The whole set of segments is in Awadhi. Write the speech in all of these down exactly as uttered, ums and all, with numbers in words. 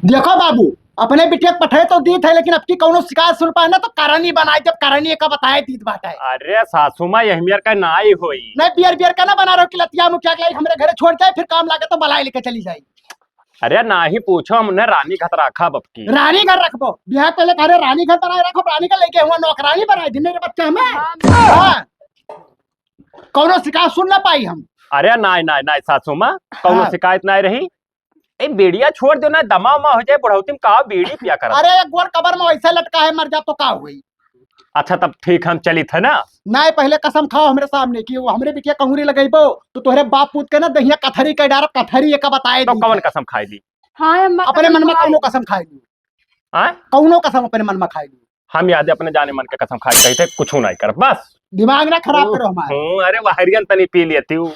देखो बाबू, अपने बिटिया के पठे तो दीत है, लेकिन अब की कौनो शिकायत सुन पाए ना तो करनी बनाए, जब करनी का बताए दीत बाटे। अरे सासू माँ, यही मेर का नाई होई। नहीं, बियर बियर का ना बना रहो कि लतिया मुखिया के लाई हमरे घरे छोड़ जाए, फिर काम लागे तो बलाए लेके चली जाए। अरे नाही पूछो, हम उन्हें रानी घर रखा बबकी। रानी घर रखबो? बियाह पहले कह रहे रानी घर बनाए रखो, रानी का लेके हुआ नौकरानी बनाए दिन मेरे बच्चा हमें। हाँ। हाँ। कौनो शिकायत सुन ना पाई हम। अरे नाही, नाही, नाही सासू माँ, कौनो हाँ। शिकायत नाही रही। ए, बीड़िया छोड़ दो ना, दमा उमा हो जाए, बुढ़ौती में का बीड़ी पिया करत। अरे, एक गोड़ कबर में वैसे लटका है, मर जा तो का हुई? अच्छा, तब ठीक, हम चलित है ना। नाही, पहले कसम खाओ हमरे सामने कि वो हमरे बिटिया कहूरी लगइबो, तो तोहरे बाप पूत के ना दहिया कथरी के डारब, कथरी एका बताए तो दी कौन है। कसम खाए ली? हाँ, अम्मा, अपने कसम मन में खाए कौनो ली। कसम खाए ली। हाँ? कौनो कसम अपने मन में खाए ली। हम याद अपने जाने मन के कसम खाए कही थे, कुछ नहीं कर, बस। दिमाग ना खराब करो हमारा। हम्म, अरे, वहरियन तनी पी लेती हूँ।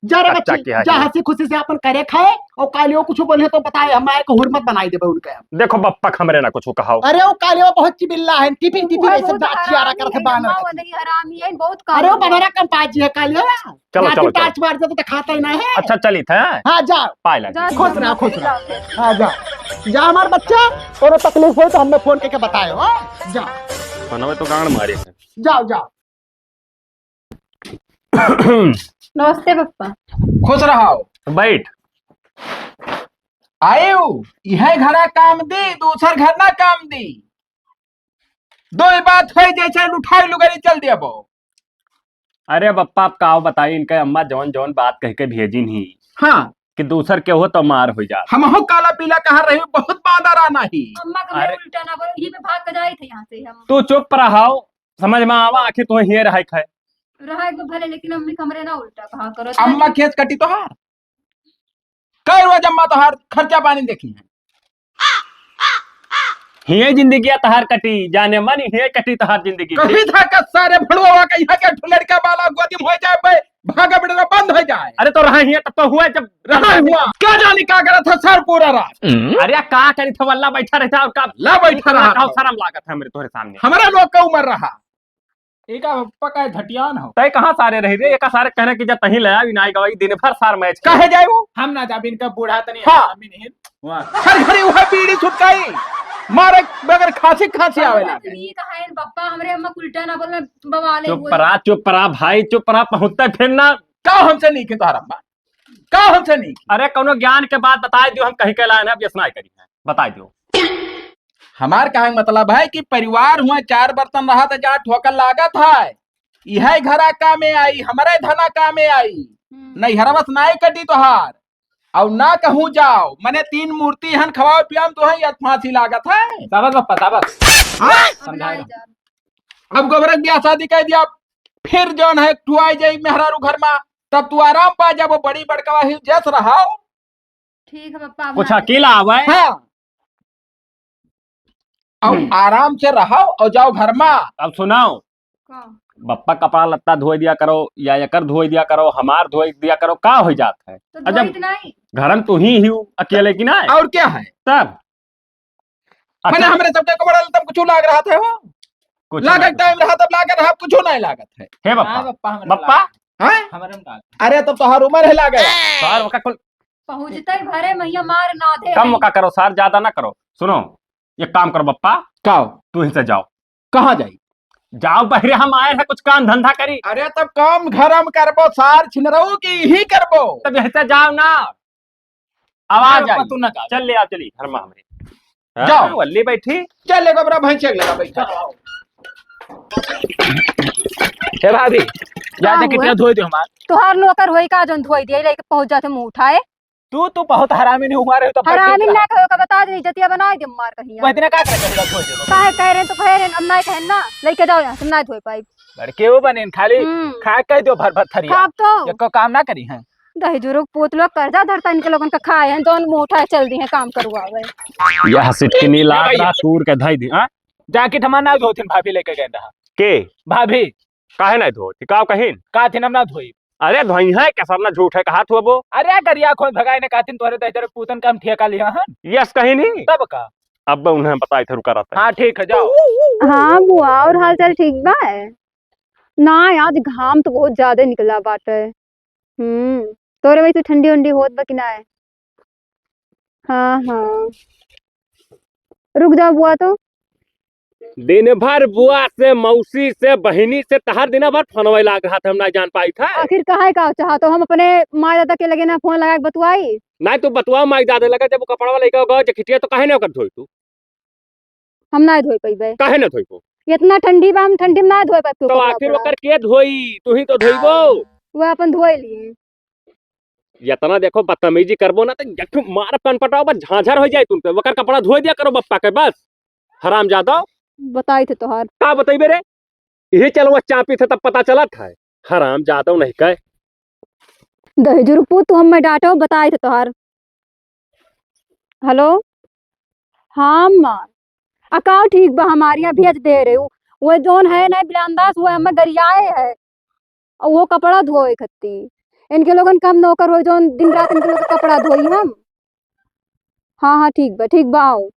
जा रे बच्चा बच्ची, की है जा ये। हंसी खुशी से अपन करे खाए और कालियो कुछ बोले तो बताए, हम आए को हुरमत बनाई देबे उनके हम। देखो बप्पा, हमरे ना कुछ कहाओ। अरे वो कालियो बहुत चिबिल्ला है, टिपिन टिपिन वो ऐसे बहुत दांत चियारा हरामी करत है है, बानर अम्मा, के। वो नहीं हरामी है, बहुत अरे वो कालियो। बनरा कंपाजी है कालियो। चलो, राती चलो, चलो। टार्च मार दे तो खाता ही ना है। अच्छा, चलित है। हाँ, जाओ। पाए लगे। जा, खुश रहो, खुश रहो। हाँ, जाओ। जा हमार बच्चा, कोनो तकलीफ हो तो हमें फोन करके बताए हो। जाओ। मनवे तो गांड मारे है। जाओ, जाओ। नमस्ते पप्पा। खुश रहो। बैठ। आयु, इहे घरा काम दी, दूसर घर ना काम दी। दो बात है, जैसे उठाई लुगरी चल दिया बो। अरे बप्पा, आप का बताई, इनके अम्मा जौन जौन बात कह के भेजिन ही हाँ। कि दूसर के हो तो मार हो जात। हमहू काला पीला कहा रही, बहुत बांदा रहना ही। अम्मा का अरे। उल्टा ना बोलो, यहीं पे भाग के जाई थे यहाँ से हम। तू चुप रहो, समझ में आवा, आखिर तू हिये रहे खाए। रहे के भले, लेकिन अम्मी कमरे ना उल्टा कहा करो। अम्मा केस कटी तोहार। कई रोज अम्मा तोहार खर्चा पानी देखी है। हिये जिंदगिया तोहार कटी, जाने मन हिये कटी तोहार जिंदगी। कभी था का सारे भड़ुआ का यहाँ के ठुलड़का वाला गोदी में हो जाए बे, भागा बिड़ना बंद हो जाए। अरे तो रहा हिये तब तो हुआ जब रहा हुआ। क्या जानी का करत है सर पूरा रात। अरे का करी था, वल्ला बैठा रहता और का ला बैठा रहा का था। शर्म लागत है हमरे तोहरे सामने। हमारा लोग का उम्र रहा। एका पक्का है धटियान हो। तय कहाँ सारे रही रे, एका सारे कहने की जब तहीं ले आवी ना गवाई दिन भर सार मैच काहे जाए वो? हम ना जाबे, इनका बूढ़ा तनी हाँ। आदमी नहीं। वाह। हर घड़ी वह बीड़ी सुटकाई, मारे बगैर खांसी खांसी आवे लागे। ये कहा है बप्पा, हमरे अम्मा उल्टा ना बोलना, बवाले चुप बोले। परा, चुप परा भाई, चुप परा, पहुँचते फिर ना। का हमसे नहीं की तोहरा अम्मा? का हमसे नहीं की? अरे कौनो ज्ञान के बात बताए दियो, हम कहीं के लाए ना, अब ये सुनाई करी है, बताए दियो। हमार कहे के मतलब है कि परिवार हुआ चार बर्तन रहा तो जा ठोकर लागत है, इहे घरा कामे आई, हमरे धना कामे आई, हम्म। नैहरवा से नाई कटी तोहार, और ना कहूँ जाओ, मने तीन मूर्ति हन खवाओ पियाम तो है, यद फांसी लागत है। साबस बप्पा, साबस। हाँ? समझाए अब गोबरक ब्याह शादी कह दिया, फिर जौन है ठुआई जाई मेहरारू घर मा, तब तू आराम पा जाबो, बड़ी बड़कवा ही जस रहाओ। ठीक है पप्पा, अब कुछ ना अकेला आवे। हाँ। अब हम्म। आराम से रहो और जाओ घर मा। अब सुनाओ, का? बप्पा कपड़ा लत्ता धोए दिया करो या एकर धोए दिया करो, हमार धोए दिया करो, का हो जात है? तो अजब धोइत नहीं। घर में तू ही ही अकेले की ना है? और क्या है? तब अच्छा। मने हमरे सबके कपड़ा लत्ता में कुछ लाग रहा था हो? कुछ लागत नहीं। टाइम रहा तब लागत रहा, कुछ नहीं लागत है। हे बप्पा। हाँ, बप्पा, हमरा बप्पा। लागत। हाँ? हमरा में लागत। अरे, तब तोहार उम्र है लागे। सार, ओका कुल पहुँचते ही भरे मैया मार ना दे कम रही। ओका करो सार, ज्यादा ना करो। सुनो, एक काम करो बप्पा। का? तू यहीं से जाओ। कहाँ जाई? जाओ बहरे, हम आए हैं कुछ काम धंधा करी। अरे, तब काम घर हम करबो सार छिनरऊ की ही करबो। तब यहीं से जाओ ना। आवाज ना, आई। तू ना जा। चल ले आओ, चली घर में हमरे। हाँ, जाओ। वल्ली बैठी। चल ले गोबरा भैंस एक लगा बैठा। हे भाभी, जा का दे हुआ? कितना धोई दे हमार। तोहार नौकर होई का जौन धोई दिया, लेके पहुंच जाते मुंह उठाए। तू, तू बहुत हरामी नहीं हुआ रहे तो बैठ हरामी के ना कहो का बता दे, इज्जतिया बनाए दे मार कहीं। वो इतना का करे धोई दे? काहे कह रहे हैं तो कह रहे हैं, अब ना कहें ना, लेके जाओ यहाँ से, ना धोए पाई। बड़के वो बने खाली हम्म। खा कह दो भर भर थरिया। खाब तो। एको काम ना करी हैं। दही जुरुक पूत लोग कर्जा धरता इनके लोगन का खाए हैं, जौन मुंह उठाए चल दी हैं काम करवावे। यह सिटकिनी लात भाई। रहा तूर के धई दी, हाँ? जाकिट हमार ना धोथिन, भाभी लेके गए रहा। के? भाभी। काहे ना धोती? का कहिन? का थिन हम ना धोई। अरे धोई है, कैसा अपना झूठ है, कहा थू अबो? अरे गरिया खोज भगाए ने कहतिन तोहरे दही जुरुक पूतन का हम ठेका लिया हन। यस कहिन ही। तब का? अब उन्हें बताई थे, रुका रहता है। हाँ, ठीक है, जाओ। हाँ बुआ, और हाल चाल ठीक बा? ना, आज घाम तो बहुत ज्यादा निकला बाटे। हम्म, तोरे वैसे ठंडी उंडी होत बा कि ना? हाँ, हाँ। रुक जाओ बुआ तो। दिन भर बुआ से, मौसी से, बहिनी से तहार दिन भर फोनवे लाग रहा था, हम ना जान पाई था। आखिर काहे का चाहत हो? हम अपने माई दादा के लगे ना फोन लगा के बतुआई? नहीं तो बतुआ माई दादा लगे, जब वो कपड़वा लेके गए जखिटिया तो काहे ना ओकर धोई तू? हम ना धोई पइबे। काहे ना धोइबो? इतना ठंडी बा, हम ठंडी में ना धोई पाइब तो कपड़ा आखिर उपड़ा। ओकर के धोई? तू ही तो धोइबो। वो अपन धोई लिए। इतना देखो बदतमीजी करबो ना तो एक ठो मार पनपटाओ बस झांझर हो जाए तुमसे। ओकर कपड़ा धोई दिया करो बप्पा के बस। हरामजादा। बताई थे तोहार। का बतइबे रे? इहे चलवा चापी थे तब पता चलत है। हरामजादा नहीं कहे। दहेजुर पूत तू हमें डांटो, बताई थे तोहार। हेलो, हाँ अम्मा, अकाउ ठीक बा, हमारे यहाँ भेज दे रहे हो। वो जौन है ना बिलांदास, वो हमें गरियाए है, और वो कपड़ा धोए खत्ती। इनके लोगन काम नौकर हो, जौन दिन रात इनके लोग कपड़ा धोई हम। हाँ, हाँ, ठीक बा, ठीक बा, आओ।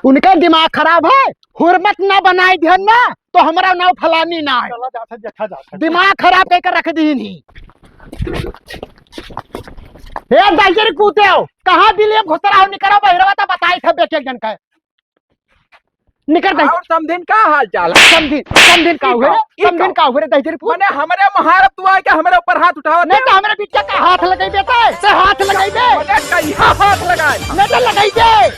उनका दिमाग खराब है, हुरमत ना बनाई दिहन ना, तो हमरा नाव फलानी ना है। चला जात है, देखा जात है। दिमाग खराब करके रख दीन ही। हे दहिजर कूते हो, कहाँ दिल ये घुसरा हो, निकरो बहिरवा तो बताई था बेटे जन का। निकर दे। और समधिन का हाल चाल है? समधिन, समधिन का ई हुए का, रे? ई समधिन का? का हुए रे दहिजर पूत? मने हमरे महारत तू आके हमरे ऊपर हाथ उठावत नहीं है? तो हमरे बिटिया का हाथ लगाई बेटा, से हाथ लगाई बे। मने कहिया हाथ लगाए? नहीं तो लगाई बे।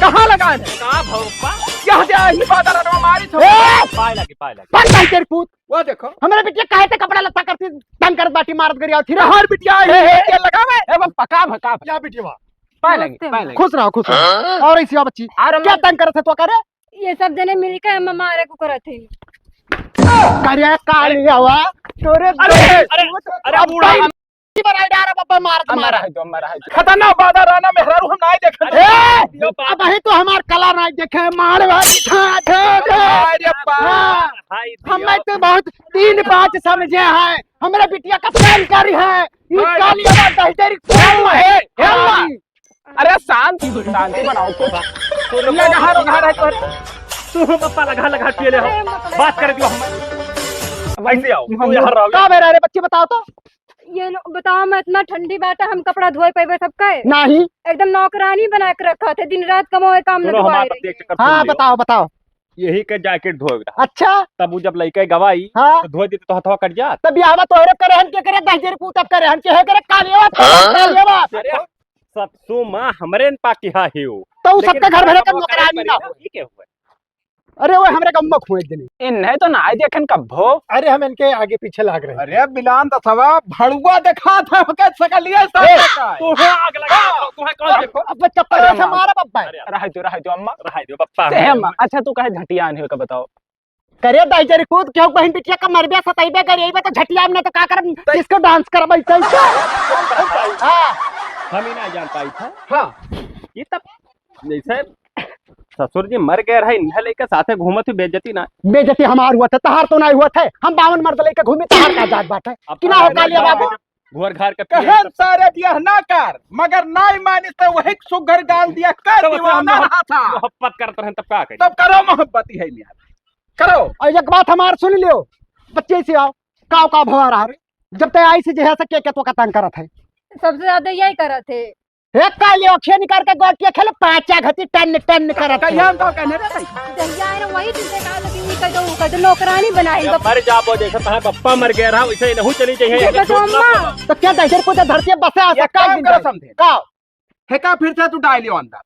कहाँ लगाए? का भौपा? यह दे आही बादल अनवा मारी छो। ए! पाए लगी, पाए लगी। बंद दहिजर पूत। वो देखो। हमरे बिटिया काहे ते कपड़ा लत्ता करती, तंग करत बाटी मारत गरिया थी रे। हर बिटिया ही ए, ए, के लगावे। ए, बप्पा, का भ-, का भ-? या बिटिया। पाए लगी, नमस्ते। पाए लगी। खुश रहो, खुश रहो। हाँ? और ऐसी आओ बच्ची, और हम क्या तंग करत है तो करे? ये सब जने मिलके हम मारे को करत है। करे का लिया हुआ? तोरे अरे, अरे, अरे, अब बूढ़ा भाई हम की बनाई डारे बप्पा मारत अम्मा मारा। रहे दो, अम्मा रहे दो। खतरनाक बादल राना मेहरारू हम नाई देखत। ए, अब ही तो हमार कला नाई देखे, मार भाई, ठा, ठा, ठा। अरे बा। हाँ, हाय दिया। हमें तो बहुत तीन पाँच समझे हैं। हमरे बिटिया का प्रेम करी है। ये हाय। काली आवाज दहिजर पूत। हेल है, हेल। हाँ। अरे शांत, शांति बनाओ तो। तू लोग लगा रो घर है तो। तू बप्पा लगा लगा पिए ले हो। बात कर दियो हम। वैसे आओ। तू यहाँ रहो। का बेरा रे बच्ची बताओ तो। ये नो, बताओ मैं इतना ठंडी बाटे हम कपड़ा धोए पइबे सबके? नहीं। एकदम नौकरानी बना के रखा थे, दिन रात कमाए काम न सुनो, हमार दुआरे। बात एक चक्कर सुन हाँ, लियो। बताओ, बताओ। यही के जैकेट धोए रहा। अच्छा। तब वो जब लइके गवाई, हाँ। तो धोए देते तो हथवा कट जात। तब बियाहवा तोहरे करे हन के करे दहिजर पूत तब करे हन के है करे कालियावा, हाँ? कालियावा। अरे, सत्सु माँ हमरे न पाकी हा ही हो। तो उ लेकिन सबके घर भरे का नौकरानी ना हो। ये क्या हुआ? अरे वो हमरे गम्मा खुए दिन। इन्हें तो ना आए देखन कब्बो। अरे हम इनके आगे पीछे लाग रहे हैं। अरे बिलान तो सवा भड़ुआ देखा था, ओके सकल लिए ए, साथ का। तू है आग लगा, हाँ। तू है कौन देखो? अब चप्पल अरे से माँ। मारा बप्पा। अरे रह दो, रह दो अम्मा। रह दो बप्पा। ते अम्मा, अच्छा तू कहे झटियान हो का बताओ। करे दहिजर पूत, केहू बहिन बिटिया का मरबे सतइबे करिबे तो झटियान ना तो का करब, तै- disco dance करब ऐसे ही। हाँ। हम ही ना जान पाई था। हाँ। ये तब जैसे ससुर जी मर गए रहे, इन्हें लेके साथे घूमत ही बेइज्जती ना। बेइज्जती हमार हुआ था, तहार तो नहीं हुआ था। हम बावन मर्द लेके घूमी, तहार का जात बात है अब कि ना हो तो कालिया बाबू? घर घर के कहे पीछे सारे बियाह ना कर, मगर नाई मानिस तो वही सुघर गाल दिया कर तब दीवाना मोहब्बत, रहा था। मोहब्बत करत रहन तब का करी? तब करो मोहब्बत ही है मियाँ, करो। और एक बात हमार सुन लियो, बच्चे से आओ, काव का भवा रहा रे, जब तक आई से जे है से के के तो का तंग करत है। सबसे ज्यादा यही करत है। हे काली अखिया निकाल के गोटिया खेल पाचा घती टन टन करत कहिया है। हम तो कहने रे भाई। जहिया आए ना वही दिन से कहा लगी, "ई कर दो, वो कर दो, नौकरानी बनाई जब बप-" मर जाबो, जैसे तहार पप्पा मर गया रहा, वैसे इनहू चली जाइए, ये ये बताओ सोच ना अम्मा। करो। तो क्या दहशत को धरती है, बसे आ ये सकता काम है करो जिंदगी। समझे। का? हेका फिर से तू डाल लियो अंदर।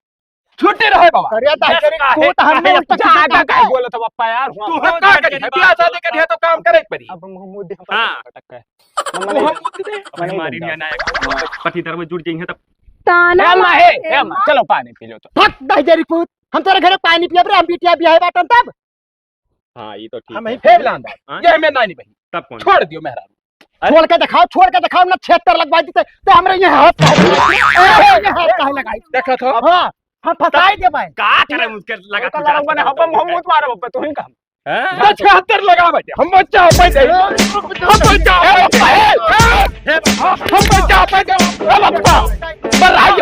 छुट्टी रहे बाबा। अरे, दहशत काहे, को तो हमने काहे उल्टा जा, सीधा आगा काम काहे है। बोलत हो पप्पा यार? तू हो का करी? बियाह शादी करी है तो काम करे के पड़ी। अब हम मुंह दे हाँ। पटक के। मम्मा नहीं। मम्मा नहीं हमारी दूंगा। नहीं आना है। पति धर्म में जुड़ जाइए तब। ताना ए अम्मा, मारे ए, ए अम्मा, अम्मा। चलो पानी पी लो तो। हट, दहिजरी पूत, हम तेरे घरे पानी पियब रे, हम बिटिया बियाहे बाटन तब। हाँ, ये तो ठीक हम है। ही फेर लांदा। हाँ? ये हमें नानी बहिन। तब कौन? छोड़ दियो मेहरारू। अरे। छोड़ के दिखाओ, छोड़ के दिखाओ, ना छेतर लगवा देते, तो हमरे ये हाथ काहे लगाई? ये हाथ काहे लगाई? देखा था? हाँ, हम फंसाई दे भाई। का करे मुझके लगा ओका तू लगा जाता मने है हम, तो हम, हम क्या? मुंह मारो बप्पा, तू ही काम। हैं? बस हाथ लगा भाई, हम बच्चा हो पाए। हम बच्चा हो पाए। हम बच्चा हो पाए। ए बप्पा, मर रहा हो।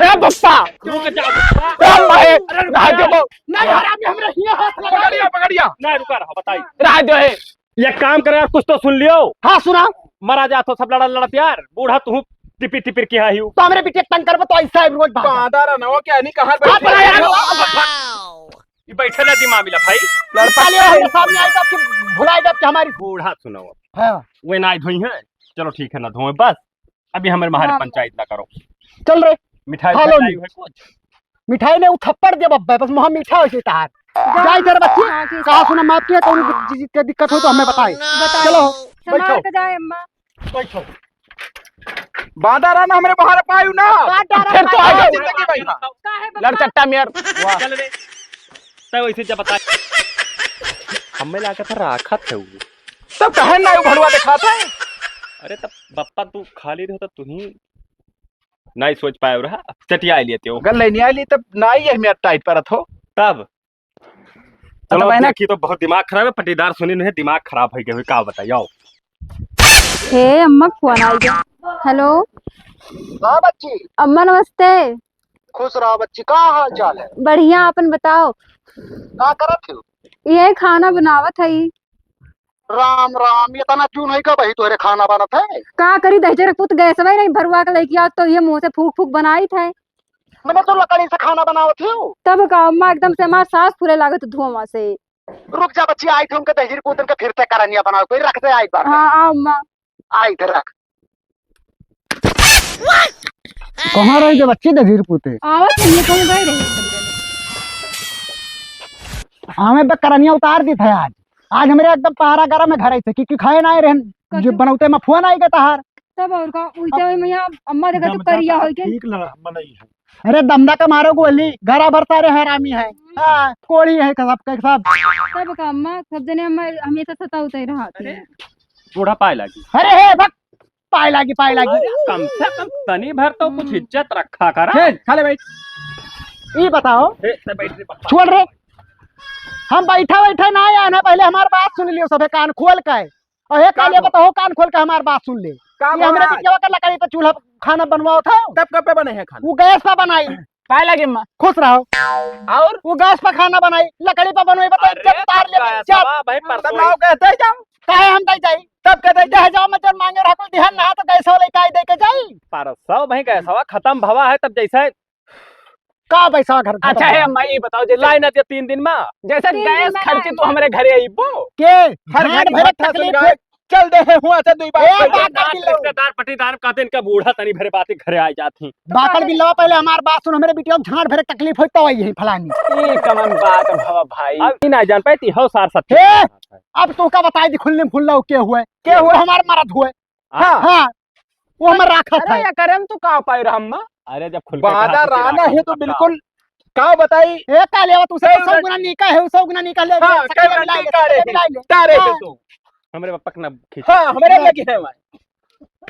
ए बप्पा। रुक जा बप्पा। ए भाई, अरे रुक रहा जा। जो। नहीं, हरामी, हमरे हिया हाथ लगा। पकड़िया, पकड़िया। नहीं, रुका रहा, बताई। रहा जो है। ये काम करे यार, कुछ तो सुन लियो। हाँ, सुना। मरा जा तो सब लड़ा लड़ा प्यार, बूढ़ा तू टिपिर टिपिर किहा ही। तो हमरे बिटिया तंग करबो तो ऐसा है रोज भाग। बांदा रनवा के आनी कहाँ आप बैठे? आया हो। ये बैठे ना दिमाग मिला भाई। लड़का ले रहे सामने आई तो आपके भुला जाब कि हमारी बूढ़ा सुनाओ। हाँ। वे ना धोई है। चलो ठीक है ना धोए बस। अभी हमारे मारे हाँ। पंचायत ना करो। चल रे। मिठाई खा लो उठाई नहीं। है कुछ? मिठाई ने उ थप्पड़ दे बब्बे, बस मुँह मीठा हो जाता है। जा इधर बच्ची, हाँ, ठीक है। कहा सुना माफ किया, कौन चीज के दिक्कत हो तो हमें बताए। बताओ। चलो, संभाल बैठो। के जाए अम्मा। बैठो। बांदा रहा ना हमरे बाहर पायु ना। काट डाला फिर तो आ गया। जिंदगी भाई। काहे बब्बा? लड़चट्टा मेयर। वाह। चल रे। तय वैसे जब बता। हमें लागत है राखत है वो। तब कहे ना वो भड़वा दिखाता है। अरे तब बप्पा तू खाली रहो तब तू ही नहीं सोच पाए रहा। चटिया लेते हो। अगर लेने आई ली तब ना ही है मेरा टाइट परत हो। तब हाँ, तो चलो, बहना देखी तो बहुत दिमाग खराब है, पटीदार सुनी नहीं, दिमाग खराब हो गए, का बताई, आओ। हे अम्मा, फोन आ गया। हेलो। हाँ बच्ची। अम्मा नमस्ते। खुश रहो बच्ची, का हाल चाल है? बढ़िया, अपन बताओ। का करत हो? ये खाना बनावत हई। राम राम, ये तना जून है का बही तोहरे खाना बनत है? का करी दहिजर पुत गैसवा ही नहीं भरुआ के लइके आवत तो ये मुँह से फूक फूक बनाइत है। मैंने तो लकड़ी से खाना बनावत हूँ। तब का अम्मा एकदम से हमार सांस फूले लागत धुआं से। रुक जा बच्ची, आई थे उनके दहिजर पुतन के फिर से करनिया बनाओ, कोई रख दे आई बार। हाँ, आओ अम्मा। आई थे रख। कहाँ रही जब अच्छी दहीर पूते? आवत है, ये कौन गए रहे? हमें बे करनिया उतार दी था आज। आज हमरे एकदम पहरा गरम है घर से, क्योंकि खाए ना आए रहन। कथी? जो बनौते में फोन आई गया तहार। तब और का, उल्टे वही में यहाँ अम्मा देखा तो दमदा करिया का होई के। ठीक लड़ा, मनई है। अरे दमदा का मारो गोली, घरा भर सारे हरामी है। हाँ, कोढ़ी है सब के सब। तब का अम्मा, सब जने अम्मा हमेशा सतावते रहती है। बूढ़ा पाए लागी। अरे हे, भक, पाए लागी, पाए लागी। अरे, कम से कम तनी भर तो कुछ हम्म। इज्जत रखा करा। चल, खा ले बैठ। ई बताओ। ए, ते बैठ रे, पप्पा। छोड़ रे। हम बैठा बैठा ना आया ना, पहले हमार बात सुन लियो, सबे कान खोल के। और हे का कालिया बोल? बताओ, कान खोल के हमार बात सुन ले। का ये हमरे बोला? बिटिया का लकड़ी पे चूल्हा खाना बनवाओ था। तब कब पे बने है खाना? वो गैस पे बनाई। पाए लागी अम्मा। खुश रहो। और? वो गैस पे खाना बनाई, लकड़ी पे बनवाई, बताओ, अरे, जब तार ले, तब जब। गैसवा भाई, परसों तब लाओ, गैस दे जाओ। काहे हम दे जाई? तब के दे दे जाओ, मैं जब मांगे रहा, कोई दिहन ना, तो गैस वाले का दे के जाई? परसों भाई, गैसवा खत्म भवा है, तब जैसे का पैसा घर खत्म अच्छा है, भवा? अम्मा, ये बताओ, जैसे लाइन आती है तीन दिन में, जैसे तीन दिन गैस में खर्ची लाइन तू हमारे घरे अइबो? के? हर झाड़ घर भरे भट्ठा सुन तकलीफ गए। है। चल दे है हुआ से दुई बात ए, कर दे। बात कर लो। रिश्तेदार पटीदार कहते इनका बूढ़ा तनी भरे बाती घरे आ जात ही। बाकड़ बिल्लवा, पहले हमार बात सुन, हमरे बिटिया के झाड़ भरे तकलीफ होई तो आई यही फलानी। ई कमन बात भवा भाई। अब ई ना जान पाई ती हो सार सत्य। ए, अब तो का बताई दी खुलने फुल्ला के हुए। के हुए? हमार मरद हुए। हाँ। हाँ, वो हमार राखत अरे है। या करम तू का पाई रहम्मा? अरे जब खुल के बादा कहा तो राना तेरा है तो का बिल्कुल का बताई? ए, का लेवा तू से कई सौ रंग गुना नीका है, सौ गुना नीका ले, हाँ, ले, कई सकले रंग मिला ले, नीका सकले रे। मिला ले। तारे हाँ। है तू। हमरे पप्पा के ना खींच। हाँ, हमरे हाँ। लगे है भाई।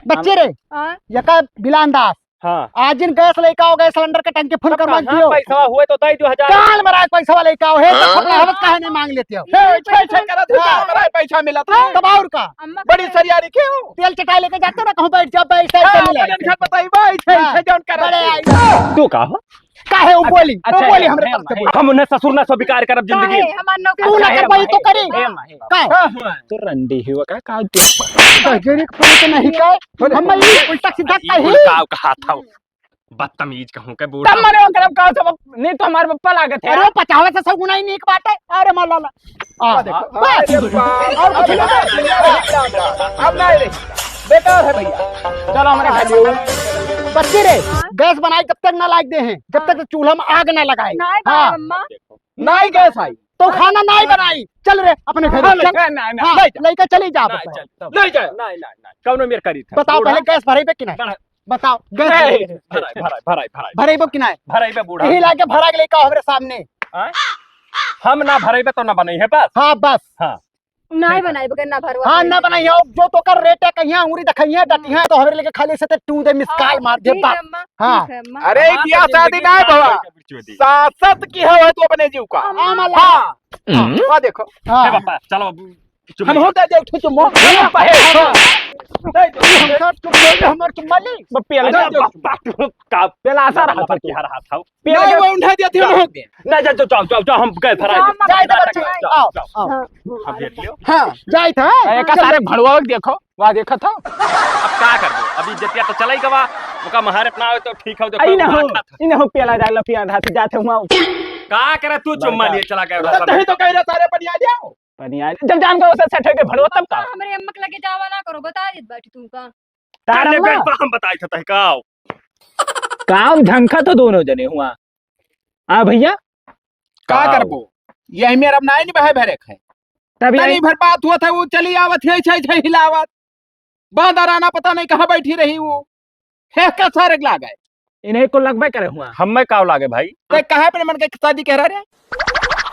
बच्चे रे, हाँ। यका बिलान दास। हाँ। आज दिन गैस लेके आओ, गैस सिलेंडर के टंकी फुल सब करवा कहाँ दियो। पैसा हुए तो दे दो हजार। काल मरा पैसा लेके आओ, हे तो हाँ। खपड़ा हवत काहे नहीं मांग लेते हो? हे, छे, छे करत हो, हाँ। काल मरा पैसा मिला था। तब और का? अम्मा बड़ी के सरियारी के हो? तेल चटाई लेके जाते ना, कहूँ बैठ जाओ, बैठ जाओ, हाँ, चल ले। बड़े झट बताई, बैठ, हाँ। छे जौन करत बड़े हो। आई। तू का हो? काहे वो बोली? अच्छा, वो बोली हे, हमरे हे, तरफ से हे, बोली। हम उन्हें ससुर ना स्वीकार करब जिंदगी। काहे? हमार नौकरी तू ना अच्छा, हे, करबा, ये तो हे, करी। हे, हे। का? हाँ, हाँ। तो रंडी ही वो का, का तू? गजरी के पूत नहीं का? हम ये उल्टा सीधा ई कही। कुल का कहा था? बदतमीज कहूँ के बूढ़ा। तब मरे ओकरा का सब नहीं तो हमार पप्पा लागत है। अरे पचावे से सौ गुना ही नीक बात है। अरे मार लाला। आ, आ देखो। बस। अरे बाप। और कुछ नहीं। अब नहीं रे। बेकार है भैया। चलो हमारे घर चलो। बच्चे रे, गैस बनाई जब तक ना लाग दे हैं, जब तक चूल्हा में आग ना लगाए। नहीं हाँ। बनाए अम्मा। नाई गैस आई। तो खाना नाई बनाई। चल रे, अपने घर हाँ, चल। ना, ना, ना, हाँ, ले जा। लेके चली जा ना, बस। चल, चल। ले जा। ना, ना, ना, कौनो मेर करी था। बताओ, बूढ़ा। पहले गैस भरेबे कि नहीं? भरा-, बताओ, गैस नहीं, भरेबे। भराई, भराई, भराई, भराई। भरेबो कि नहीं? भराई बे बूढ़ा। यही लाके भरा के लेके आओ हमरे सामने। आय? हम ना भरेबे तो ना बनई है बस। हाँ, बस। हाँ। नाई बनाई बगैर ना भरवा हाँ, पाई। ना बनाई हो। जो तो कर रेट है, कहिया अंगूरी दिखाइए, डटिया तो हमरे लेके खाली से ते टू दे मिस कॉल मार दे ठीक बा। है अम्मा, हाँ। ठीक है अम्मा। अरे, हाँ, बियाह तो शादी जिंदगी ना है खराब बाबा। करके बिचुए दी। सासत की हवा तू अपने जीव का। अम्मा। हाँ। हम्म। हाँ, देखो। हाँ। ए बापा, चलो अब चुप हम हो जाओ। दे उठे चुम्मो। ए बापा, ए, हाँ। नहीं, तू हमका चुम्मा ले, हमार चुम्मा ले। बप्पी, अरे, अलगा दे। बा-, बा-, का पेलासा रहा था तू। की हर हाथ था। पेला नहीं, दे। वो उन्हें दिया था, जा। उन्हें दे। नहीं, जा, जा, जाओ, जाओ, जाओ, हम गए फरार। जाओ, मत जाओ, जाओ, जाओ, जाओ, जाओ, जाओ। हाँ, हाँ। हम देख लियो। हाँ, जाए था। ए, का सारे भड़ुआ के देखो, वहाँ देखा था। अब का करबो? अभी जतिया तो चलाई गवा, ओका महारत ना हो तो ठीक हो, देखो, आई ना हो, माथा था। इन्हें हो पेला डाल पिया धात जाते हुआ। का करे तू चुम्मा बता। लिए चला गया तो उधर तही सब? तो कह रहा सारे बढ़िया जाओ। पनिया, जब जान का उसे सेट होके भड़वा तब का? हमरे अम्मा के लगे जावा ना करो, बता देत बाटी तू का। तार करने अम्मा? बेट पर हम बताई था तहकाओ। काम झंखा तो दोनों जने हुआ। आ भैया? का का करबो? यही मेरा नाई नहीं बहे भरे खाए। तब तनी यही भर बात हुआ था, वो चली आवत है, छै, छै हिलावत। बांदर आना पता नहीं कहाँ बैठी रही वो। हे का सारे लागे। इन्हें को लगबे करे हुआ। हमें का लागे भाई? ते कहाँ अपने मन के शादी कह रहा रे?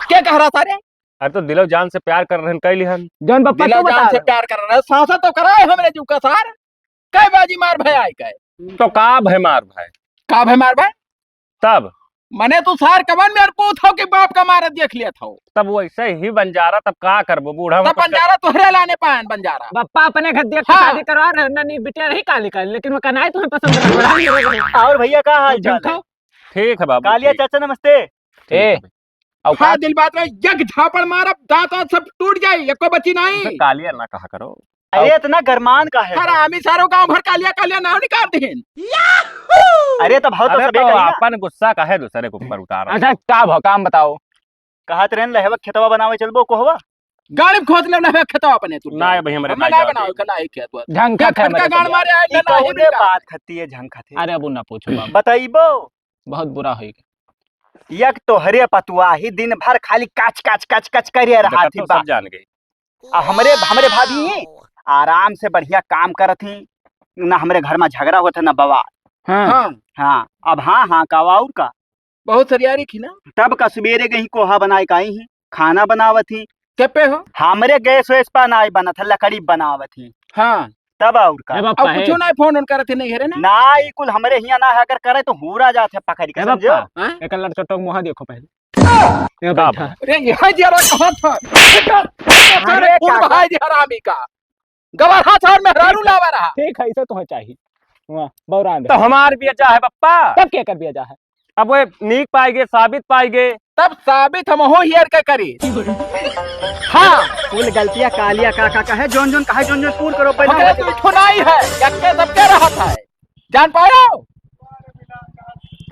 क्या कह रहा था रे? अरे तो दिलो जान से प्यार कर रहन, कैली हन। जौन बप्पा दिलो तू बता जान से रहे। प्यार कर रहे, सांसा तो कराए हमरे जीव का सार। कै बाजी मार भय आए कै? तो का भय मार भय? का भय मार भय? तब? मने तू सार कवन मेरे पूत हो कि बाप का मारा देख लिया था? तब वैसे ही बंजारा, तब का करबो बूढ़ा तब में तो बंजारा तोहरे लाने पायन बंजारा। बप्पा अपने घर देख के हाँ। शादी करवा रहे, ना नी बिटिया रही काली काली, लेकिन वो कनाई तुम्हें पसंद ना पड़ा। और भैया का हाल चाल है? ठीक है बाबू, कालिया ठीक। चाचा नमस्ते। ठीक ए, है। और हाँ, का दिल बात रहे, एक झापड़ मारब, दांत वांत सब टूट जाए, एको बची नहीं। उसे कालिया ना कहा करो। अरे और इतना गरमान का है? हरामी सारो गांव भर कालिया कालिया नाव निकाल दिहिन। अरे तो भाव तो अरे सबे तो कही ना। अपन गुस्सा काहे दूसरे के ऊपर उतारा? अच्छा, का भाव, काम बताओ। कहत रहन लहवा खेतवा बनावे चलबो कोहवा? गाड़ी में खोद ले लहवा खेतवा अपने तू। ना भाई, हमरे हमें ना ना जाओ बनावे दे। के लायक है तू। झंखा क्या थे फटका हमरे गाड़ को। मारे आए ई ना कौने बात खती है झंखा थे? अरे अब ना पूछो बाबू। बताइबो? बहुत बुरा होई। एक तोहरे पतुआ ही दिन भर खाली कच, कच, कच, कच करे रहा देखत थी हो, बा। सब जान गई। आ हमरे, हमरे भाभी ही आराम से बढ़िया काम करत ही, ना हमरे घर में झगड़ा होत है, ना बवाल। हाँ। हाँ। हाँ, अब हाँ, हाँ का और का? बहुत सरियारी थी ना? तब का सुबेरे गई कोहा बनाए का आई ही, खाना बनावत ही। के पे हो? हमरे गैस वैस पर नाई बनत है, लकड़ी बनावत ही। हाँ। तब और का? ए बापा, अब कुछो ए। नाई फोन उन करत ही नहीं घरे ना? ना, ई कुल हमरे हियां ना है, अगर करे तो हूरा जात है पकड़ के, ए समझो? बापा, हाँ? एक लड़का टोक मुहा देखो पहले। ए का बैठा। अरे, यहाँ जरा कहाँ था? अरे, अरे, काका। भाई जी हरामी का। गवारा छोड़ मेहरारू लावा रहा। ठीक है, इसे तो है चाहिए। वाह, बौरान तो दे। हमार बिया जा है, पप्पा। तब के कर बिया जा है? अब वो नीक पाएगे, साबित पाएगे। तब साबित हम हो हियर के करी। हाँ। कुल गलतिया कालिया का, का, का है, जोन, जोन कहे, जोन, जोन पूर करो, पहले मगर तू ठुनाई है, यक्के सबके रहत है। जान पायो?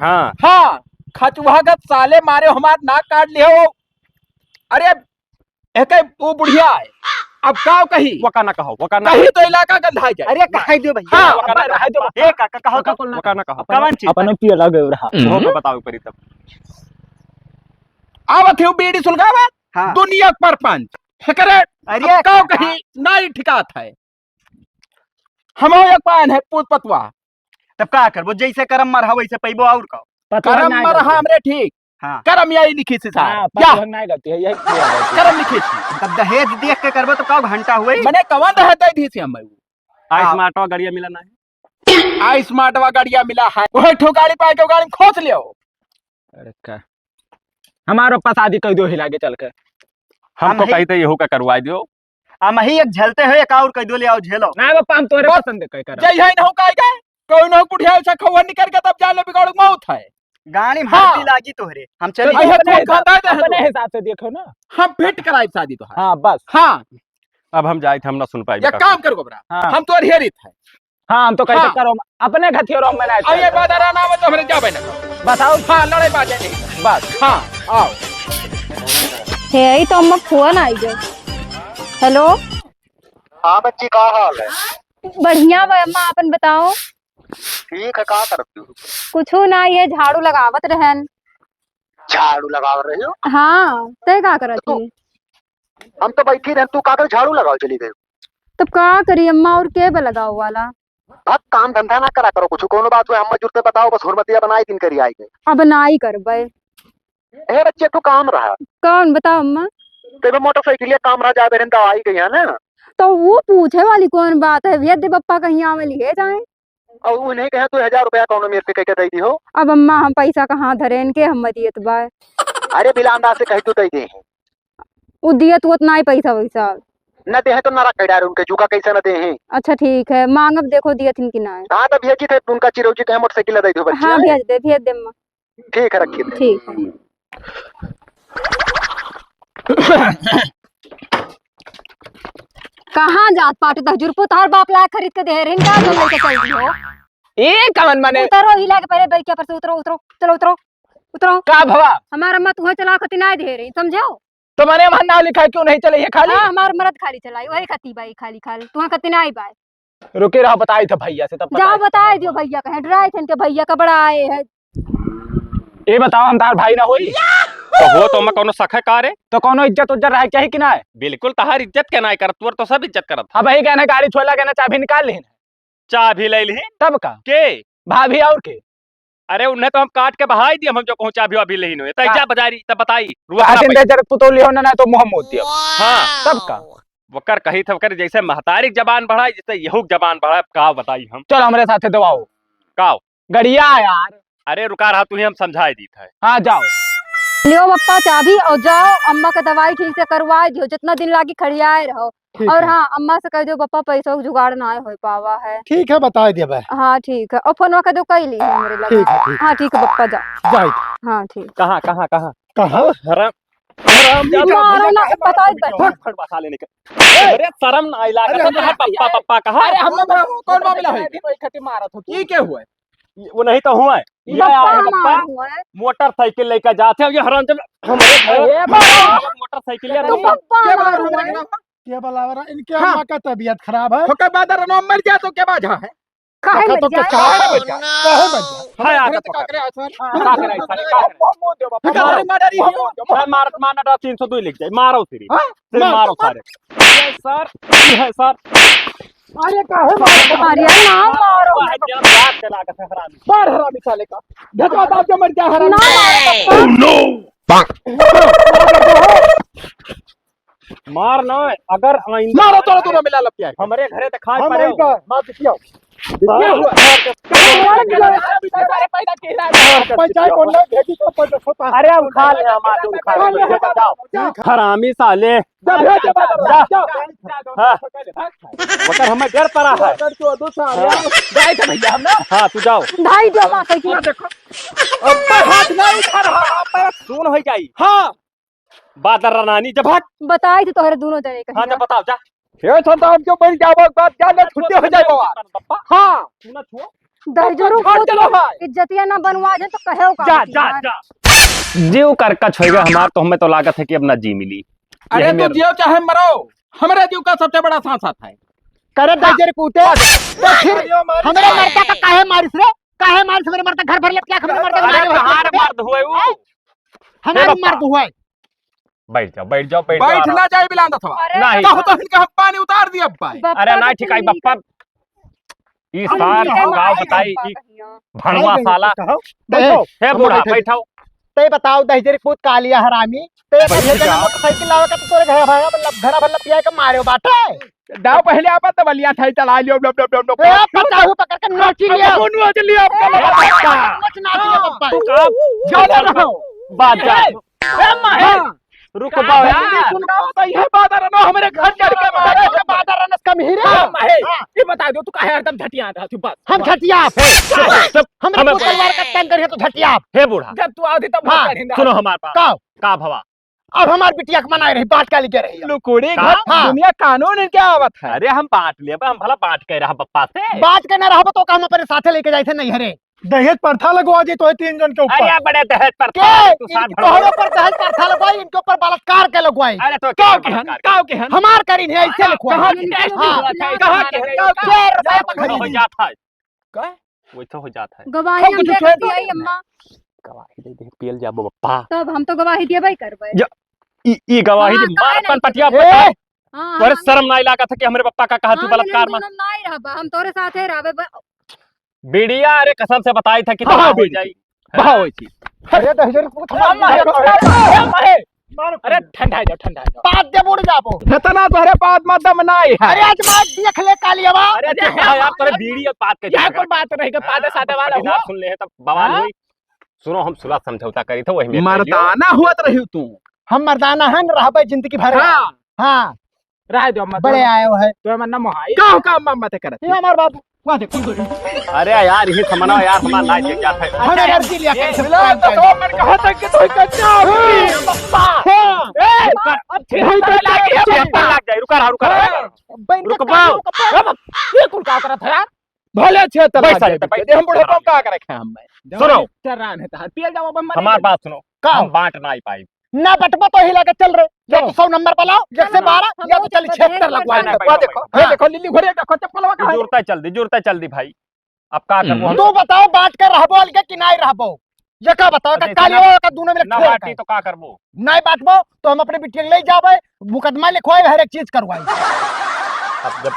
हाँ। हाँ, खचुआगत साले मारे हमार नाक काट लियो। अरे, एके वो बुढ़िया है। अब काव कही? वका ना कहो, वका ना कही कहो। तो इलाका गंधाई जाए। अरे, कहे दियो भैया। हाँ, वका ना अब कहो। रहे दो। ए, काका, कहो तो। वका ना कहो। कवन चीज? अपने पियला गयो रहा। वो पे बताओ परी तब। आवत है वो बीड़ी सुलगावत, हाँ। दुनिया के परपंच। हेकरे, अरे, अब काव काका। कही? नाई ठिकात है। हमहू एक पायन है पूत पतुआ। तब का करबो, जैसे करम मरहा वैसे पैबो और का। पतुआ करम ना मरहा गलती। हमरे ठीक। हाँ। करम यही लिखी सी साहब। हाँ, या। पतुआ ना गलती है, यही पूरा गलती है। करम लिखी सी। तब दहेज देख के करबो तो का घंटा हुए? मने कवन दहेज दे दी सी हम? आइस हाँ। माटवा गड़िया मिला ना है। आइस माटवा गड़िया मिला है। वही ठो गाड़ी पाए के गाड़ी में खोस लियो। अरे का? हमारो पा शादी कर दो हिला के चल के। हम हम तो ही कहते यहू का करवा दियो। हम ही एक झेलते हैं, एक और कह दो, ले आओ, झेलो। ना बापा, हम तोरे बस। पसंद के करब। जय है, नहु का जाए, कोई नहु कुठिया से खौहन निकल के तब जान ले बिगाड़ू मौत है। गाड़ी में हाँ। हड्डी लागी तोहरे, हम तो चली भाई, गए। अपने कौन हिसाब, खाता है अपने तू? हिसाब से देखो ना। हम फिट कराई शादी तो है। हाँ, बस। हाँ। अब हम जाए थे, हम ना सुन पाए एक बेटा। काम कर गोबरा, हाँ। हम तो अरिहरित है। हाँ, हम तो कैसे हाँ। करो, अपने घथियो रहो, मैं ना अब ये बात आराम आवे तो हमरे जाबे ना करो। बताओ। हाँ, लड़ाई बाजे नहीं। बस। हाँ, आओ। हे, यही तो अम्मा फोन आई गए। हेलो। हाँ बच्ची, का हाल है? बढ़िया बा अम्मा, आपन बताओ। ठीक है, का करत हो? कुछू ना, ये झाड़ू लगावत रहन। झाड़ू लगावत रही हो? हाँ, तय का करत तो ही? हम तो बैठी रहन, तू का कर झाड़ू लगावे चली गई? तब का करी अम्मा, और के बा लगावे वाला? भक काम धंधा ना करा करो कुछ, कोनो बात हुए अम्मा जुरते बताओ, बस हुरमतिया बनाई दिन करी आई गई। अब ना ही करबे। हे बच्चे, तू काम रहा। कौन बताओ अम्मा? तेरे मोटरसाइकिलिया काम रहा, जाबे रहन दवाई गई है ना। तो वो पूछे वाली कौन बात है भैया, दे पप्पा कहीं आवे लिए जाए। और उन्हें कहे दो हजार रुपया कौनो मेर पे कह के दे दी हो। अब अम्मा हम पैसा कहाँ धरे, इनके हम दियत बा। अरे बिलांदा से कह तू दे दे। उ दियत उतना ही पैसा वैसा। न देहे तो नरक कइ डारे उनके, जूका कइसे न देहे। अच्छा ठीक है, मांगब देखो दियथिन कि नाहीं। हाँ, तो भेजी थे उनका चिरौजी कहे मोटरसाइकिल दे दो बच्ची, हाँ, हाँ? भेज दे, भेज दे अम्मा। ठीक है, रखिए थे। ठीक है। कहाँ जात पाटू तहजुर पुत, तोहर बाप लायक खरीद के देहे रहिन, का जौन लइके चल दिहो? ए, कवन माने? उतरो, हिला के पहले बैकिया पर से उतरो, उतरो, चलो उतरो, उतरो। का भवा? हमार अम्मा तुहैं चलावे खातिर नाहीं देहे रही, समझो? तो माने हमार नाव लिखा है, क्यों नहीं चले ये खाली? हाँ, हमार मरद खाली चलाई, वही खाती बाई खाली, खाली, तुहैं खातिर नाहीं बाई। रुके रहो, बताई था भैया से, तब जाओ बताई बताई था। दियो भैया कहे, डराई थे इनके भैया का बड़ा आए है। ये बताओ, हम तार भाई ना होई? तो हो तो हमें कौनो शक है का रे? तो कौनो इज्जत उज्जत रहे चाहिए कि ना? बिल्कुल, तहार इज्जत के ना करत, तोर तो सब इज्जत करत। अब यही कहने गाड़ी छोला के ना चाबी निकाल लेन। चाबी ले ली। तब का? के? भाभी और के? अरे उन्हें तो हम काट के बहाई दिए, हम जो कहूँ चाबी वाबी ले ही नहीं। तै का? जा बाजारी, तब बताई। रुआ ना आखिर पै- दे जरा पुतौली हो ना, ना तो मुँह मोड़ दियो। हाँ। तब का? वकर कही था, वकर जैसे महतारी के जबान बढ़ाई, जैसे यहू के जबान बढ़ाई, अब का बताई हम? चल हमरे साथे देवाओ। का? गड़िया यार। अरे रुका रहा, तुही हम समझाई दीत है। हाँ, जाओ। लियो बप्पा चाबी और जाओ, अम्मा का दवाई ठीक से करवाई दियो, जितना दिन लागी खड़ियाए रहो। ठीक और है। हाँ, अम्मा से कह दियो, बप्पा पैसों का जुगाड़ ना हो पावा है। ठीक है, बताई दिया भाई। हाँ, ठीक है, और फोनवा कह दियो, कह ली है मेरे लगे। ठीक है, ठीक। हाँ, ठीक है, बप्पा जाओ। जाओ। हाँ, ठीक। कहाँ, कहाँ, कहाँ? कहाँ? हराम, हराम ये जादा मारो भैया ना, काहे बताई मारत हो? दे। फट, फट बसा लेने के। अरे शर्म ना आइला, अरे, कहत है, अरे, पप्पा, पप्पा कहा? अरे, हम लोग कौन मामला है? ये क्या हुआ है? ये वो नहीं तो हुआ है। ये बप्पा आए हैं, बप्पा। हमार हुआ है। मोटरसाइकिल लेकर जाते हैं, ये हराम जब हमारे घर ए बाबा। मोटरसाइकिल ले तो रहे हैं। बप्पा हमार हुआ है। के बुलावा रहा? इनके हाँ। अम्मा का तबीयत खराब है। ओकर बाद रनो मर जाए तो के बाजा है? काहे देखा तो मर के जाए? काहे मर जाए? काहे मर जाए? हाय, हमारे आगे तो का पकड़। करे आसान? हाँ, का करे, साले, का करे? हम मुंह देबा, फिर हमारे हमारे मारा रही हो। मारा, मारा, मारा, तीन सौ दो लिख जाए, मारो तेरी। हाँ? सिर्फ मार, मारो मार। सारे। ये सर, ये है सर। अरे काहे मार? अरे ना मारो। वाह, क्या बात करा के हरामी। मार हरामी साले का। भेजवा दाब के मर जा हरामी। ना मारो। Oh no! मार ना, अगर आइंदा मारो तोरा दोनों मिला लपिया। हमरे घरे त खाए हम परे नहीं हो। का, मार दिया। दिया हुआ। सारे पैदा के रहा है। पैसा कौन ना भेजी तो पैसा होता। अरे हम खा ले, हम आज खा ले। जाओ। हरामी साले। जा, भेज दे, जा, जा। जा। हाँ। वकर हमें डर पड़ा है। वकर तो दो साल हाँ। है। जाए थे भैया हम ना। हाँ, तू जाओ। भाई जो माँ सही किया। देखो। अब मैं हाथ नहीं उठा रहा, अब मैं सुन हो जाई। हाँ। बादर रानी, जब हट। बताई थी तोहरे दोनों जने कहीं हाँ, ना। जब बताओ, जा। हे सरदार, जो बन जावा, बात जान ले, छुट्टी हो जाए बाबा। हाँ। तू ना छुओ। दहिजरू छोड़ को चलो भाई। इज्जतिया ना बनवा दे तो कहे का जा, होती जा, है। जा। जीव करकच होइगा हमार, तो हमें तो लागत है कि अब ना जी मिली। अरे यही तू मेर- जियो चाहे मरो, हमरे जीव का सबसे बड़ा सांस आता है। करे हाँ। दहिजर कूटे, तो फिर हमरे मर्दा का काहे मारिस रे? काहे मारिस हमरे मर्दा? घर भर लपटिया के हमरे मर्दा का अरे मारे हो। कहाँ रे मर्द हुए वो? हैं? हमारे ए बापा। मर्द हुए। बैठ जाओ, बैठ जाओ, बैठ जाओ, बैठ आराम। ना जाए बिलांदा थवा। अरे नहीं। बाबा। कहो तो इनका हम पानी उतार दिया अब भाई। बाबा अरे तो नहीं ठिकाई चली बप्पा। गई। ई अरे सार ठीक है, गाँव नहीं बताई, बप्पा ई कहिया। भड़वा अरे साला। कहो। ए, बैठो। हे हम बूढ़ा, बैठे। बैठाओ। ते बताओ, दहिजर पूत कालिया हरामी। ते बैठ कहे जा। ना मोटरसाइकिल लावे का तो तोरे घर भर, मतलब, घर भर लपिया के मारे बाटे। दाव पहले आप तो बलिया थाई चला लियो, ब्लब, ब्लब, ब्लब, ब्लब। ए, पचास पकड़ के नोची लियो। अब नोच लियो, अब ए, नोच ना लियो, हाँ। पप्पा। तू का जाओ ना रहो। बात जा। ए, ए, माहे। हाँ। रुक का बाओ यार। सुन रहा हो तो ये बात आ रहा ना, हमारे घर चढ़ के मारे। अरे, बात आ रहा ना, कम ही रे। हाँ, माहे। हाँ। ये बता दो, तू काहे हरदम झटिया रहा तू बस। हम बस। झटिया। चुप, चुप। हमरे हमें को तलवार का तंग करिए तो झटिया। हे बूढ़ा। जब तू आती तब हाँ। चढ़ी ना। सुनो हमार बात। का? का भवा? अब हमार बिटिया के मनाए रही, बात का लिखे रही। लुकुड़ी का? घर हाँ। दुनिया कानून इनके आवत है। अरे हम बांट लेबे, हम भला बांट के रहा बप्पा से। बांट के ना रहबो तो का हम अपने साथे लेके जाए थे नैहरे। दहेज प्रथा लगवा दे तो है तीन जन के ऊपर। अरे बड़े दहेज प्रथा, के? तू साथ इनके भड़वा। ऊपर दहेज प्रथा लगवाई, इनके ऊपर बलात्कार के लगवाई। अरे तो का क्या के हन? बलात्कार का के हन? हमार करीन है, ऐसे हाँ, लिखवाई। कहाँ के? हाँ। कहाँ के हन? का के? के रुपया पर सुनो हो खरीदी? जात है। का? वैसे हो जात है। गवाही हम हम कुछ दे छोड़ देती दो। है, अम्मा। गवाही दे दे, पियल जाबो बप्पा। तब हम तो गवाही देबे करबे। जा, ई, ई गवाही हाँ, दे, काहे मार नहीं पन पटिया देबे? बता। ए! हाँ, तोरे हाँ, शर्म नहीं। नाई लागत है कि हमरे बप्पा का कहा तू हाँ, बलात्कार हम में? दोनों नाई रहबा, हम तोरे साथे रहबे, ब- बिड़िया, अरे कसम से बताई था कि हाँ, हाँ, हो बिड़िया। जाई। हाँ, वैसी। अरे, दहिजर पूत अम्मा है, अम्मा है। मारो। अरे, ठंडा जाओ, ठंडा जाओ। पाद दे बुड़ जाबो। इतना तोहरे पाद में दम नाई है। अरे, आज बात देख ले कालिया बा। अरे, अरे, देख, हाँ, यार, तोरे बीड़ी और पाद के यहाँ चक्कर कोई बात नहीं, पाद साथे वाला अभी ना हुआ। सुन ले, तब बवाल हाँ? हुई। सुनो, हम सुलह समझौता करी थे, वही में कर लियो। मर्दाना हुआ तो रही तू। हम मर्दाना हन, रहबे जिंदगी भर। हाँ। हाँ। रह दो, मत बड़े आए हो है। तो मन ना मोहाई। का हो, का मम्मा ते करत? ये हमार बाबू। वहाँ देखो। अरे यार, ये समझना यार, हमार लाइट के क्या था? अरे यार, जी लिया, ए, कैसे मिला, तो मन कहा था कि तो कच्चा हो। हाँ। ए, अब छेद भाई, लग गया, छेद लग जाए, रुका रहा, रुका रहा। हाँ। बहन का रुक बाओ। काम, रुक बाओ। ये कुल का करत है यार? भले छेद लग बैठ जाए, साइड पे। बैठ। हम बुढ़ापा में का करे खाए हम? सुनो। चर्रान है तहार। पियल जाओ, अब हम हमार बात सुनो। का? हम बांट ना ही पाई। ना बटबो तो हिला के चल रहे। या तो चलो। सौ नंबर पर लाओ, एक से चलो। बारह, हम या तो लोग चली तो छिहत्तर बहन लगवा के लेते। वो देखो, हाँ। ये देखो, लिल्ली घोड़े देखो, चप्पल लगा। जुरता चल दी, जुरता चल दी भाई। अब का करबो हम? तू बताओ, बांट के रहबो अलगे कि नाई रहबो? ये का बताओ, अरे का काली इतना हो, का दोनों में ना खेल बांटी का? तो का करबो? नाई बांटबो तो हम अपने बिटिया के ले जाबे, मुकदमा लिखवाई, हर एक चीज करवाई। अब जब,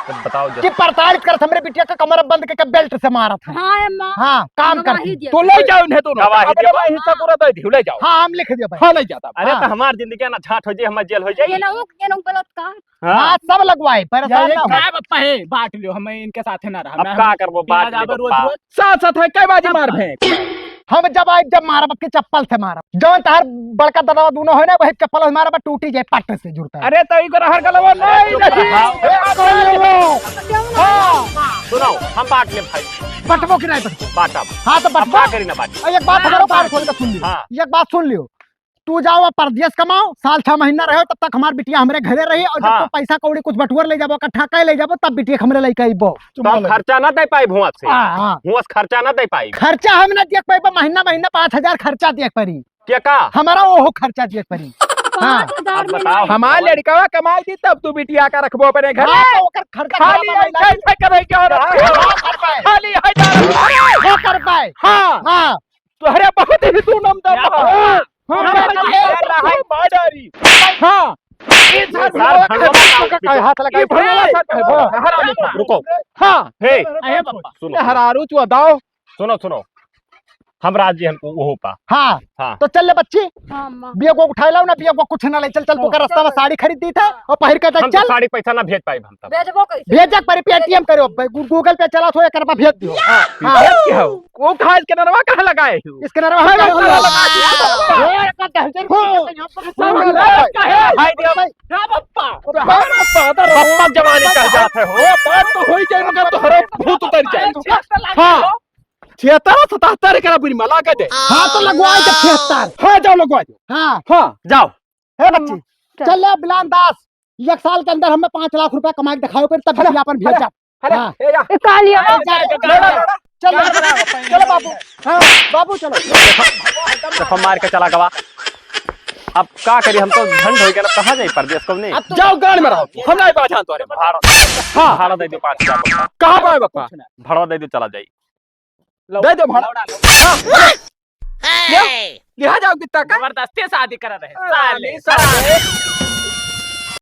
जब बताओ जब कि प्रताड़ित करत हमरे बिटिया का कमरा बंद करके बेल्ट से मारत है। हाँ, अम्मा। हाँ, काम गवाही करती। दिया। तो ले जाओ इन्हें दोनों। गवाही अपने दिया। भाई हिस्सा पूरा दे दियो, ले जाओ। हाँ, हम लिख दिया भाई। हाँ, ले जाता। अरे हाँ। तो हमार जिंदगी ना झाट हो जाए, हमार जेल हो जाए। ये ना हो, ये ना बलात्कार। हाँ। हाँ, सब लगवाए, परेशान ना हो। का बप्पा है, बांट लियो, हम इनके साथ ना रहा। अब मैं का हम करबो, पिया बांट जाबे लियो, रोज बाप। रोज। साथ साथ है, कई बाजी मार भैं। हम जब आए, जब मारब, के चप्पल से मारब। जौन तहार बड़का दादा दोनों है ना, वही चप्पल से मारब, टूटी जाए, पट से जुड़ता है। अरे, तो इको रहर गलवा नहीं, अरे, चुप रहा। ए, हाँ। सुनो, हम बांट ले भाई। बटबो कि नहीं बटबो? बांटब। हाँ, तो अब बटबो। का करी ना बांट? एक बात हमारो कान खोल के सुन लियो। हाँ। एक बात सुन लियो। तू जाओ अब परदेस कमाओ, साल छह महीना रहो, तब तक हमार बिटिया हमरे घरे रही, और जब हाँ। तू पैसा कौड़ी कुछ बटुअर ले जाबो, इकट्ठा कर ले जाबो, तब बिटिया के हमरे लइके अइबो। तो हम खर्चा ना दे पाई भुआ से। हाँ, हाँ। भुआ से खर्चा ना दे पाई। खर्चा हम ना देख पाइबो, महीना, महीना पाँच हजार खर्चा देख पड़ी। के का? हमारा ओहो खर्चा देख पड़ी। हाँ। पाँच हजार अब में बताओ। नहीं। हमार लड़कवा कमाई दी, तब तू बिटिया का रखबो अपने घर। हाँ, तो ओकर खर्चा खाली खर्चा ऐसे, ऐसे करे के औरत। हाँ, कर पाए। खाली है जा। हाँ, कर पाए। हाँ। हाँ। तोहरे बहुत ही तू नाम दम है। हाँ, हाँ, हाँ, हाँ, हाँ, हाँ। हाँ। ये सार भड़वा का का हाथ लगा? ये भड़वा सार है, हाँ। रुको। हाँ। हे, अरे बाबा। सुनो, ए, हरारू चुआ दाओ। सुनो, सुनो। हम राजी हमको ओहो पा। हाँ। हाँ। तो चल ले बच्ची। हाँ, अम्मा। बिया को उठाए लाओ ना, बिया को कुछ ना ले, चल, चल, तू का रास्ता में साड़ी खरीद दी था और पहिर के हम तो चल। साड़ी पैसा ना भेज पाए हम तब। भेजबो कैसे? भेजे के परी, Paytm करो, Goo-, Google Pay चला थो, एकर पर भेज दियो। हाँ, हाँ। भेज के हो। वो उठा scannerवा कहाँ लगाए हो? Scannerवा हम कहाँ लगाए? ए, का दहशत हो। भाई दिया। ना पप्पा। पप्पा जमाने का जात है हो। ए, बात तो होई जाए, मगर तोहरा भूत उतर जाए। हाँ। छिहत्तर सतहत्तर एकरा बुरी मला का दे। हाँ, तो लगवाए के छिहत्तर। हाँ, जाओ लगवा दो। हाँ। हाँ, जाओ। हे बच्ची, चल। चल ले बिलान दास, एक साल के अंदर हमें पाँच लाख रुपया कमाई के दिखाओ, फिर तब अरे, बिटिया अपन भेज अरे, जा। अरे, हाँ। ए, या। ए, कालिया। अरे, जा, जा, जा, जा। चलो, चलो बाबू। हाँ, बाबू चलो। देखो, मार के चला गवा। अब का करी, हम तो झंड हो गया, कहाँ जाई परदेस, कब नहीं? अब तो जाओ, गाड़ी में रहो। हम नहीं बाझा तोरे। भाड़ा। हाँ। भाड़ा दे दो पाँच हजार रुपया। कहाँ पाए बापा? भाड़ा दे दो, चला जाई। लो। दे दो भाड़ा। हाँ। ले, लिहा जाओ कितना का? जबरदस्ती शादी करा रहे। अरे, साले, साले।